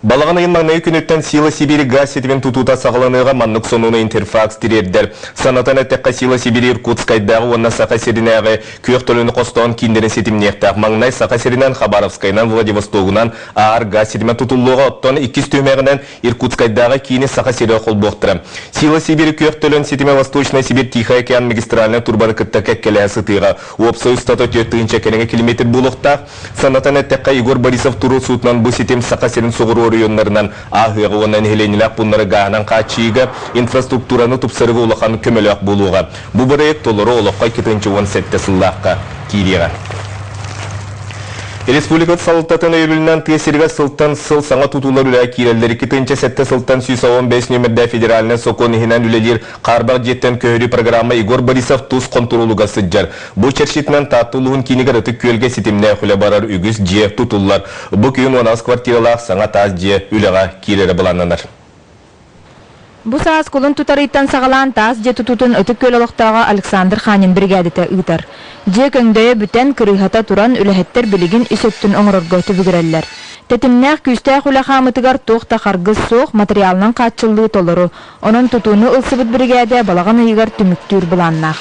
Балаҕан ыйын маҥнайгы күнүттэн Сила Сибири газ ситимин тутуута саҕаланыаҕа маннык сонуну Интерфакс тириэрдэр. Санатан эттэххэ, Сила Сибири Иркутскайдааҕы уонна Саха сиринээҕи күөх төлөнү хостоон кииннэрин ситимниэхтээх. Маҥнай Саха сиринэн, Хабаровскайынан, Владивостогунан аар газ ситимэ тутуллуоҕа, оттон иккис түһүмэҕинэн Иркутскайдааҕы киини Саха сирэ холбуохтара. Сила Сибири күөх төлөн ситимэ Восточная Сибирь Тихай океан магистральнай турбаны кытта кэккэлэһэ сытыаҕа. Уопсай устата 4 000 кэриҥэ километр буолуохтаах. Санатан эттэххэ, Егор Борисов туруорсуутунан бу ситим Саха сирин соҕуруу оройуоннарынан ааһыаҕа уонна нэһилиэнньэлээх пууннары гааһынан хааччыйыыга инфраструктураны тупсарыыга улахан көмөлөөх буолуоҕа. Бу бырайыак толору олоххо 2017 сыллаахха киириэҕэ. Республика салалтатын өйөбүлүнэн тыа сиригэр сылтан сыл саҥа тутуулар үлэҕэ киирэллэр. 2007 сылтан 115 нүөмэрдээх федеральнай сокуон иһинэн үлэлиир Хаарбах дьиэттэн көһөрүү программа Егор Борисов тус хонтуруолугар сылдьар. Бу чэрчитинэн Таатта улууһун киинигэр Ытык Күөлгэ ситимнээх үлэ барар үгүс дьиэ тутуллар. Бу күһүн 16 квартиралаах саҥа таас дьиэ үлэҕэ киирэрэ былааннанар. Бу саас кулун тутар ыйтан саҕалаан таас дьиэ тутуутун Ытык Күөл олохтооҕо Александр Ханин биригээдэтэ ыытар. Дьиэ көҥдөйө бүтэн, кырыыһата туран, үлэһиттэр билигин ис өттүн оҥорорго түбүгүрэллэр. Тэтимнээх, күүстээх үлэ хаамыытыгар туох да харгыс суох, материалынан хааччыллыы толору. Онон тутууну ылсыбыт биригээдэ балаҕан ыйыгар түмүктүүр былааннаах.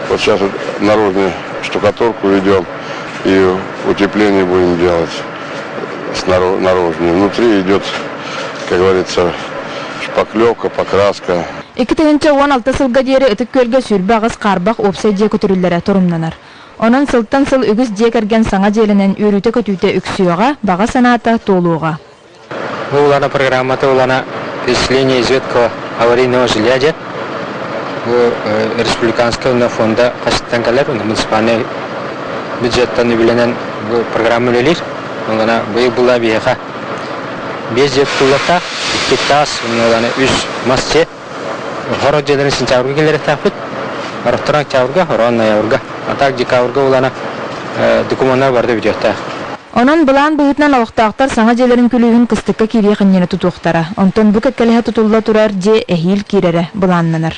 Вот сейчас вот наружную штукатурку ведем и утепление будем делать наружную. Внутри идет, как говорится, шпаклевка, покраска. 2016 сылга диэри Ытык Күөлгэ 28 хаарбах уопсай дьиэ көтүрүллэрэ торумнанар. Онон сылтан сыл үгүс дьиэ кэргэн саҥа дьиэлэнэн үөрүүтэ-көтүүтэ үксүөҕэ, баҕа санаата туолуоҕа. Бу улана программата улана переселение из веткого аварийного жилья диэн бу республиканскай уонна фонда хасыттан кэлэр муниципальнай бюджеттан үбүлэнэн бу программа үлэлиир. Онно быйыл была биһиэхэ биэс дьиэ тутуллуохтаах, икки таас, уонна үс мас дьиэ. Хоро дьиэлэрин сентябрьга киллэриэхтээхпит. Орохторон октябрьга, хороон ноябрьга. А так декабрьга улана докумуоннар барыта бүтүөхтээх. Онон былаан быһыытынан олохтоохтор саҥа дьиэлэрин күлүүһүн кыстыкка киириэх иннинэ тутуохтара. Онтон бу кэккэлэһэ тутулла турар дьиэ эһиил киирэрэ былааннанар.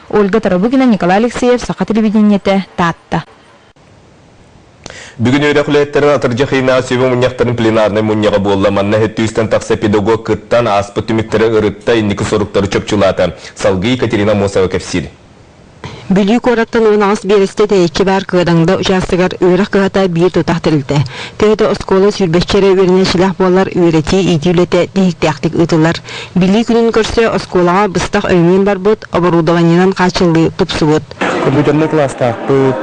Ольга Тарабукина, Николай Алексеев, Саха телевидениетэ, Таатта. Бүгүн үөрэх үлэһиттэрин атырдьах ыйынааҕы сүбэ мунньахтарын пленарнай мунньаҕа буолла. Манна 700-тэн тахса педагог кыттан, ааспыт түмүктэри ырытта, инники соруктары чопчулаата. Салгыы Екатерина Аммосова кэпсиир. Бүлүү куораттан 18 биэрэстэ тэйиччи баар Кыадаҥда учаастагар үөрэх кыһата биир тутах тэрилтэ. Төһө да оскуола сүүрбэччэ эрэ үөрэнээччилээх буоллар, үөрэтии-иитии үлэтэ тиһиктээхтик ыытыллар. Билии күнүн көрсө оскуолаҕа быстах өҥүөн барбыт, оборудованиенан хааччыллыы тупсубут. Компьютернай кылаастаахпыт,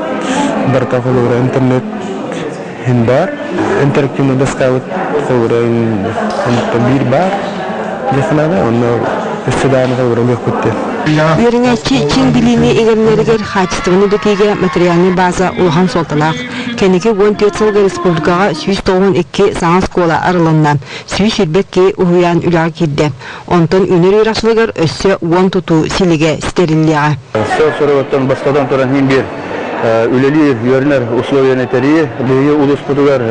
барыта холобура интернет иһин баар. Интерактивный доскабыт холобура биир баар диэххэ онно өссө даҕаны холобура ылыахпыт диэн. Үөрэнээччи чиҥ билиини иҥэринэригэр хаачыстыбаны үрдэтиигэ материальнай база улахан суолталаах. Кэнники 14 сылга республикаҕа 192 саҥа оскуола арылынна, 122 уһуйаан үлэҕэ киирдэ. Онтон үүнэр үөрэх сылыгар өссө 10 тутуу силигэ ситэриллиэҕэ. Сыл-сороготтон бастатан туран иһин биир үлэлиир, үөрэнэр условияны тэрийии. Биһиги улууспутугар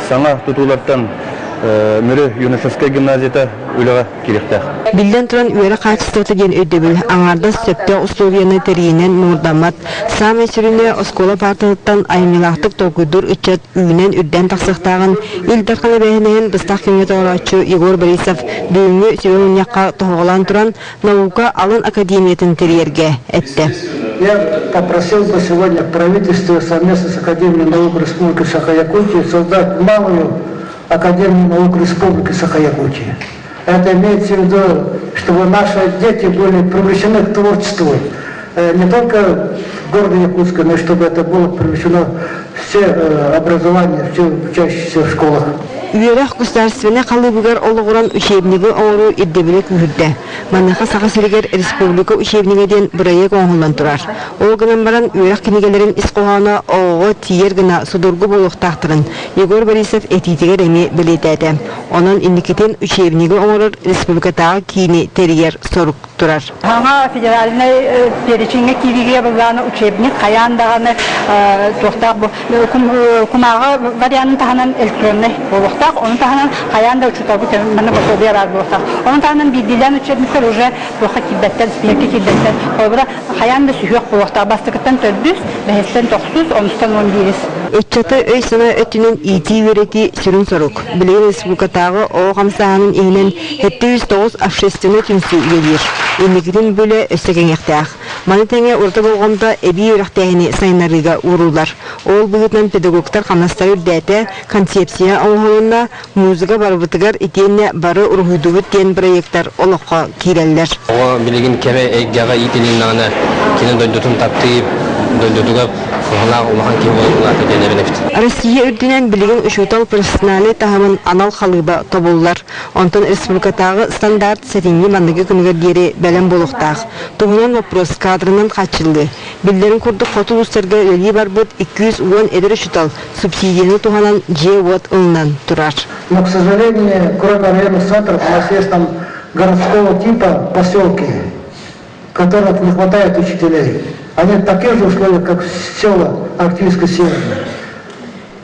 саҥа тутуулартан Мүрү юношескай гимназията үлэҕэ киириэхтээх. Биллэн туран, үөрэх хаачыстыбата диэн өйдөбүл аҥаардас сөптөөх условияны тэрийинэн муҥурдаммат. Саамай сүрүнэ, оскуола паартатыттан айымньылаахтык толкуйдуур ыччат үүнэн-үрдээн тахсыахтааҕын Ил Дархан эбээһинэһин быстах кэмҥэ толорооччу Егор Борисов бүгүҥҥү сүбэ мунньахха тоһоҕолоон туран, наука алын академиятын тэрийэргэ эттэ. Я попросил бы сегодня правительство совместно с Академией наук Республики Саха-Якутия создать малую Академию наук Республики Саха-Якутия. Это имеется в виду, чтобы наши дети были привлечены к творчеству не только в городе Якутске, но и чтобы это было привлечено все образование, все учащиеся в школах. Үөрэх государственнай халыыбыгар олоҕуран учебнигы оҥоруу ирдэбилэ күүһүрдэ. Маныаха Саха сиригэр республика учебнига диэн бырайыак оҥоһуллан турар. Ол гынан баран үөрэх кинигэлэрин ис хоһооно оҕоҕо тиийэр гына судургу буолуохтаахтарын Егор Борисов этиитигэр эмиэ бэлиэтээтэ. Онон инникитин учебнигы оҥорор республикатааҕы киини тэрийэр сорук турар. Саҥа федеральнай перечеҥҥэ киириигэ былаана учебник. Учебник хайаан даҕаны туохтаах бу кумааҕы варианын таһынан электроннай буолуохтаах. Ону таһынан хайаан да учууталбыт манна пособие баар буолуохтаах. Ону таһынан биирдиилээн учебниктар уже туохха киирбэттэр, спиэккэ киирбэттэр. Холобура, хайаан да сүһүөх буолуохтаах. Бастакыттан төрдүс, бэһистэн тохсус, онустан уон биирис. Ыччаты өй-санаа өттүнэн иитии-үөрэтии сүрүн сорук. Билигин республикатааҕы оҕо хамсааһынын иһинэн 709 общественнай түмсүү үлэлиир. Инникитин бу үлэ өссө кэҥиэхтээх. Маны тэҥэ ураты болҕомто эбии үөрэхтээһини сайыннарыыга ууруллар. Ол быһыытынан педагогтар хамнастара үрдээтэ, концепция оҥоһулунна, музыка барыбытыгар итиэннэ бары уруһуйдуубут диэн бырайыактар олоххо киирэллэр. Оҕо билигин кэрэ эйгэҕэ иитилиннэҕинэ, кини дойдутун таптыыр, дойдутугар туһалаах улахан киһи буолан улаатар диэн эбинэбит. Россия үрдүнэн билигин учуутал профессиональнай таһымын анал халыыба тобуллар. Онтон республикатааҕы стандарт сэтинньи манныгы күнүгэр диэри бэлэм буолуохтаах. Туһунан вопрос кадрынан хааччыллыы. Биллэрин курдук хоту улуустарга үлэлии барбыт 210 эдэр учуутал субсидияны туһанан дьиэ-уот ылынан турар. Но, к сожалению, кроме районных центров, у нас есть там городского типа поселки, в которых не хватает учителей. Они в таких же условиях, как села Арктической Северной.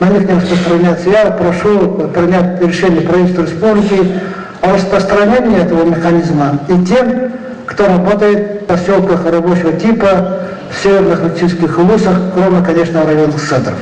На них не распространяется. Я прошу принять решение правительства республики о распространении этого механизма и тем, кто работает в поселках рабочего типа, в северных арктических улусах, кроме, конечно, районных центров.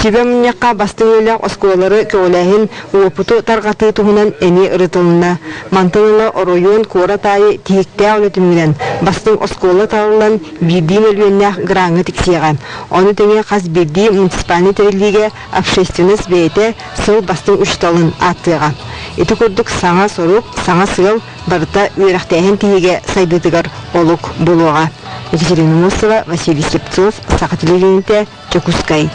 Сүбэ мунньахха бастыҥ үлэлээх оскуолалары көҕүлээһин уопуту тарҕатыы туһунан эмиэ ырытылынна. Мантан ыла оройуон куорат аайы тиһиктээх үлэ түмүгүнэн бастыҥ оскуола талыллан биирдии мөлүйүөннээх граҥҥа тиксиэҕэ. Ону тэҥэ хас биирдии муниципальнай тэриллиигэ общественность бэйэтэ сыл бастыҥ учууталын ааттыаҕа. Ити курдук саҥа сорук, саҥа сыал барыта үөрэхтээһин тиһигэ сайдыытыгар олук буолуоҕа. Екатерина Мусова, Василий Слепцов, Саха телевидениетэ, Дьокуускай.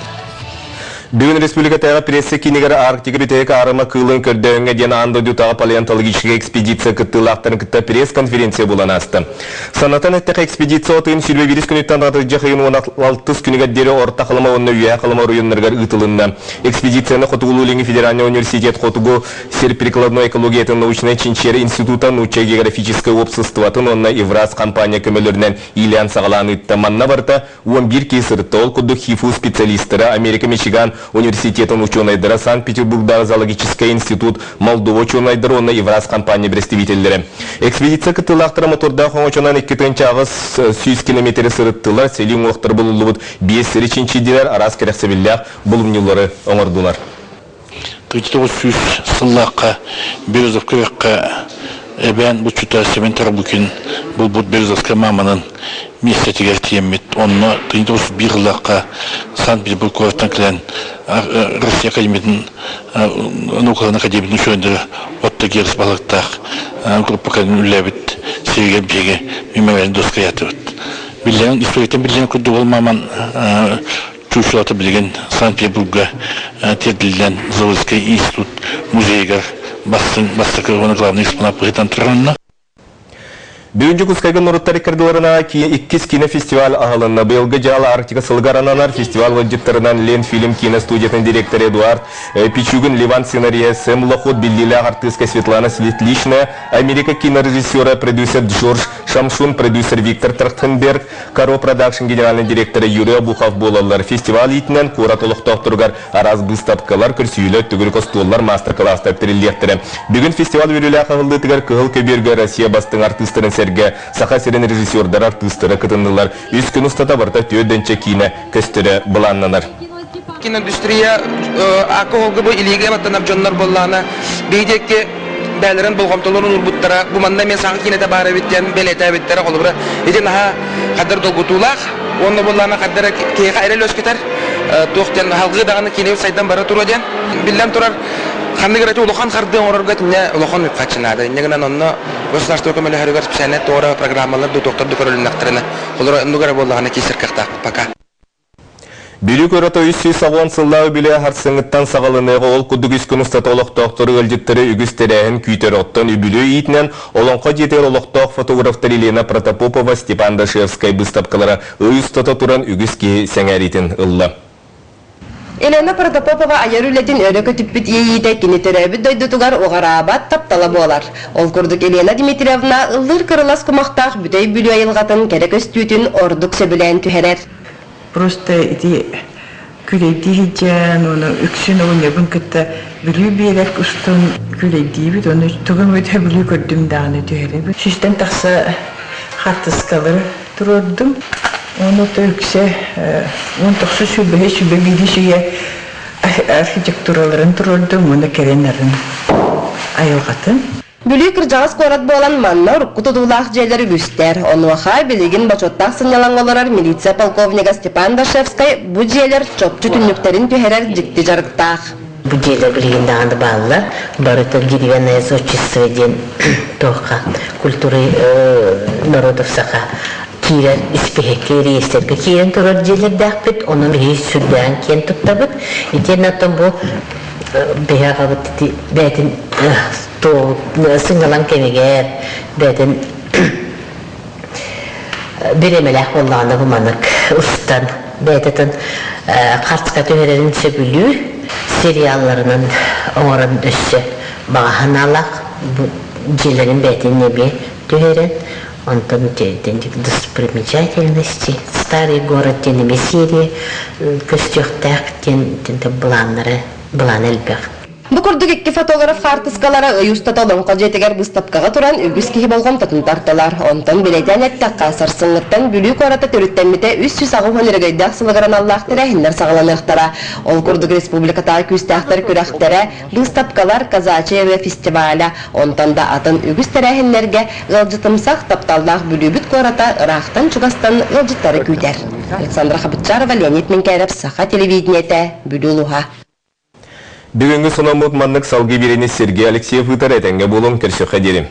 Бүгүн республикатааҕы пресса киинигэр Арктика бүтэһик аарыма кыылын көрдөөһүҥҥэ диэн аан дойдутааҕы палеонтологическай экспедиция кыттыылаахтарын кытта пресс-конференция буолан ааста. Санатан эттэххэ, экспедиция от ыйын 21 күнүттэн атырдьах ыйын 16 күнүгэр диэри Орто Халыма уонна Үөһээ Халыма оройуоннарыгар ыытылынна. Экспедицияны Хотугулуу-Илиҥҥи федеральнай университет Хотугу сир прикладной экологиятын научнай чинчийэр института Нуучча географическай уопсастыбатын уонна Евраз компания көмөлөрүнэн иилээн-саҕалаан ыытта. Манна барыта 11 киһи сырытта. Ол курдук ХИФУ специалистара, Америка Мичиган университетын учуонайдара, Санкт-Петербургдааҕы зоологическай институт, Молдова учуонайдара уонна Евраз компания представителлэрэ. Экспедиция кыттыылаахтара мотордаах оҥочонон 2800 километры сырыттылар, сэлии уҥуохтара булуллубут биэс сири чинчийдилэр, араас кэрэхсэбиллээх булумньулары оҥордулар. 1900 сыллаахха Березовка үрэххэ эбээн булчута Семен Тарабукин булбут Березовскай мааманын миэстэтигэр тиийэммит, онно 1901 сыллаахха Санкт-Петербург куораттан кэлэн Россия Академиятын наукаларын академиятын учуонайдара Отто Герц баһылыктаах группа кэлэн үлэлээбит сиригэр биһиги мемориальный доска ыйаатыбыт. Биллэрин, историяттан биллэрин курдук ол мааман чуучулата билигин Санкт-Петербурга тиэрдиллэн Зоологическай институт музейыгар бастыҥ бастакы уонна главный экспонат быһыытынан турар. Бүгүн Дьокуускайга норуттар иккардыларына иккис кинофестиваль аһылынна. Быйылгы дьаала Арктика сылыгар ананар фестиваль ыалдьыттарынан Ленфильм киностудиятын директора Эдуард Пичугин, Ливан сценариһа Сэм Лохот, биллиилээх артыыска Светлана Светличная, Америка кинорежиссера, продюсер Джордж Шамшун, продюсер Виктор Трахтенберг, Каро Продакшн генеральный директора Юрий Обухов буолаллар. Фестиваль иитинэн куорат олохтоохторугар араас быыстапкалар, көрсүһүүлэр, төгүрүк остуоллар, маастар-кылаастар тэриллиэхтэрэ. Бүгүн фестиваль үөрүүлээх аһыллыытыгар Кыһыл көбүөргэ Россия бастыҥ артыыстарын сэргэ Саха сирин режиссердара, артыыстара кытыннылар. Үс күн устата барыта түөрт киинэ көстөрө былааннанар. Киноиндустрия алкоголга бу илиигэ баттанар дьоннор буоллаҕына, биһи диэки бээлэрин болҕомтолорун уурбуттара, бу манна эмиэ саҥа киинэтэ баар эбит диэн бэлиэтээбиттэрэ, холобура, ити наһаа хаддар долгутуулаах, уонна буоллаҕына хаддара киһиэхэ эрэл үөскэтэр, туох диэн салгыы даҕаны киинэбит сайдан бара туруо диэн. Биллэн турар, ханнык эрэ улахан хардыы оҥорорго итиннэ улахан үп-харчы наада. Инньэ гынан онно государство көмөлөһөрүгэр специальнай туора программалар да туохтар да көрүлүннэхтэринэ, холобура, оннук эрэ буоллаҕына киирсэр кыахтаахпыт пока. Бүлүү куората 360 сыллаах үбүлүөй сарсыҥҥыттан саҕаланыаҕа. Ол курдук үс күн устата олохтоохтору, ыалдьыттары үгүс тэрээһин күүтэр. Оттон үбүлүөй иитинэн Олоҥхо дьиэтигэр олохтоох фотографтар Елена Протопопова, Степан Дашевскай быыстапкалара ый устата туран үгүс киһи сэҥээриитин ылла. Елена Протопопова айар үлэтин өрө көтүппүт иэйиитэ кини төрөөбүт дойдутугар уҕараабат таптала буолар. Ол курдук Елена Дмитриевна ыллыыр кырылас кумахтаах Бүтэй Бүлүү айылҕатын кэрэ көстүүтүн ордук сөбүлээн түһэрэр. Просто ити күлэйдии сылдьан, уонна үксүн оҕонньорбун кытта Бүлүү биэрэк устун күлэйдиибит, ону тугу эмит сөбүлүү көрдүм даҕаны түһэрэбин. Сүүстэн тахса хаартыскалары туруордум. Ону то үксэ 19 сүүрбэһи сүүрбэ биирис үйэ архитектураларын туруордум уонна кэрэ нарын айылҕатын. Бүлүү кырдьаҕас куорат буолан манна урукку тутуулаах дьиэлэр үгүстэр. Онуоха билигин бочуоттаах сынньалаҥҥа олорор милиция полковнига Степан Дашевскай бу дьиэлэр чопчу түннүктэрин түһэрэр дьикти дьарыктаах. Бу дьиэлэр билигин даҕаны бааллар. Барыта деревянное зодчество диэн туохха культуры народов саха киирэр испииһэккэ реестргэ киирэн турар дьиэлэрдээхпит. Онон биһиги сүрдээҕин киэн туттабыт. Итиэннэ оттон бу биһи аҕабыт ити бэйэтин сынньалаҥ кэмигэр бэйэтин бириэмэлээх буоллаҕына бу маннык устан бэйэтин хартыска түһэрэрин сөбүлүүр сериалларынан оҥорон өссө баҕа санаалаах бу дьиэлэрин бэйэтин эмиэ түһэрэн онтон достопримечательности старый город диэн эмиэ серия көстүөхтээх диэн былааннары былаана элбэх. Бу курдук икки фотограф хаартыскалара ый устата Олоҥхо дьиэтигэр быыстапкаҕа туран үгүс киһи болҕомтотун тартылар. Онтон бэлиэтээн эттэххэ, сарсыҥҥыттан Бүлүү куората төрүттэммитэ 380 өрөгөйдөөх сылыгар аналлаах тэрээһиннэр саҕаланыахтара. Ол курдук республикатааҕы күүстээхтэр күрэхтэрэ, быыстапкалар, казачье фестиваля, онтон да атын үгүс тэрээһиннэргэ ыалдьытымсах, тапталлаах Бүлүүбүт куората ыраахтан-чугастан ыалдьыттары күүтэр. Александра Хабытчарова, Леонид Минкээров, Саха телевидениетэ, Бүлүү улууһа. Бүгүҥҥү сономмут маннык салгыы биэриини Сергей Алексеев ыытар этэҥҥэ буолуҥ, көрсүөххэ диэри.